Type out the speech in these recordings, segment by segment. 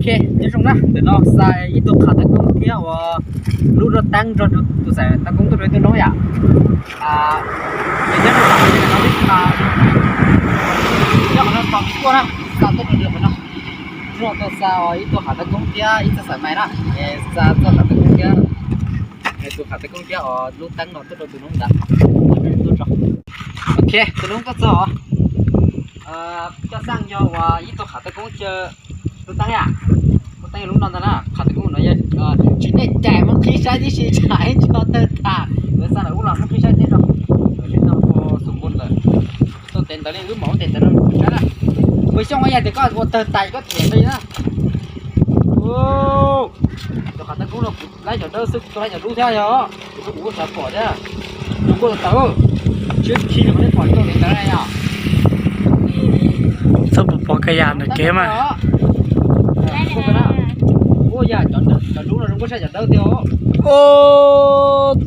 Ok, nyob zoo na, ntawm no xa ib tug qhav tawv koob thiab uas lub roj teeb nrog tus xaim tawv koob tuaj rau ib tug noob yom. Ces nyob rau qhov no, nyob qhov no tos kuj na, xa tuaj rau qhov no. Hnub no tuaj xa ib tug qhav tawv koob thiab ib txoj xaim mais na, es xa txoj qhav tawv koob thiab, tus qhav tawv koob thiab uas lub teeb no tuaj rau tus noob ntawd. Ok, tus noob tuaj txog, coj xaj yog uas ib tug qhav tawv koob thiab lub teeb yom. Lub teeb yog lub no ntag na, qhav tawv koob no yog tsis nej cais muab qhib saib tib si, tsam ib tso tawg tas, lawv xa lawm ub los muab qhib saib thiab tso. Lawv tsis tau tus npun lawm. Tuaj tev ntawd li wb mam ua tes ntawd rau kuv saib na. Kuv xyoo ua yam tias koj ua tawg tas koj them rau na. Tus qhav tawv koob no kuv laib cov dawb xwb, kuv tsis tau laib cov dub thiab yog. Kuv xav pom thiab. Tus kuj tawv, tsis khi los nej pom tuaj tev ntawd na yom. Txhob pom pom kab yas ntawm kev mas. Ua yam cov dub no zoo nkauj tshaj cov dawb tiag.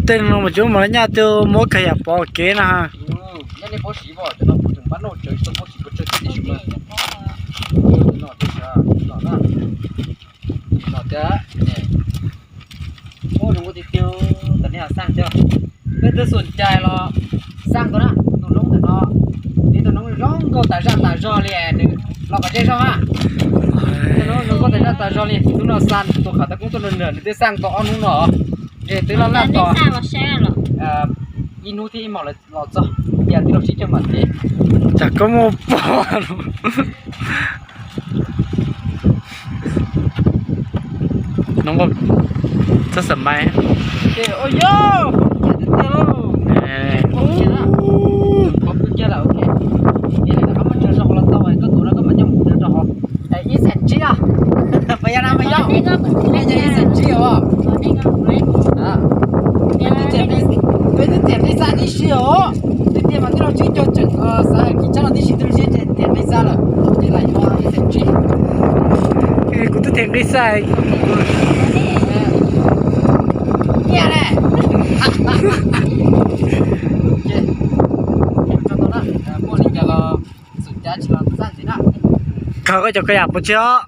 Tej no mas cov mas nyaj twb muab kab yas pov kev na. Nyob nej paub siv os, cov no kuv tseem npab noj tsawv tsis tau paub siv pes tsawg thiab tiam sis mas. Tus no tiag, tus no na. Tus no tiag. Ua zoo nkauj tiag tiag, tam nej ho xaj thiab. Peb twb xum cai los xaj tau na, tus noob ntawm no, ib tug noob zoo nkauj tas zaj tas zog li nws los kom zej zog na. Tus noob zoo nkauj tas zaj tas zog li, hnub no xa tus qhav tawv koob tuaj rau nws, nws twb xaj tau ob hnub no. Ntshe twb laj laj tos ib hnub thiab ib hmos los txog, yam twb los sib cog mam tev. Cas koj muaj pom no. Txoj xaim mais. Ib xees tsib os. Pas yog na, pas yog. Ib xees tsib os. Peb twb tiam nqi xa tib si os. Tiag tiag mas tij laug Tsib Caug tseem xav hais kiv tsab no tib si, tus Tsib tiam nqi xa lawm, ces lam yuav ib xees tsib. Kuv twb tiam nqi xa. Nyiaj ne. Muaj li cas los xum cai tsis los xaj ntxiv na. Khaws koj cov kab yas pov tseg os.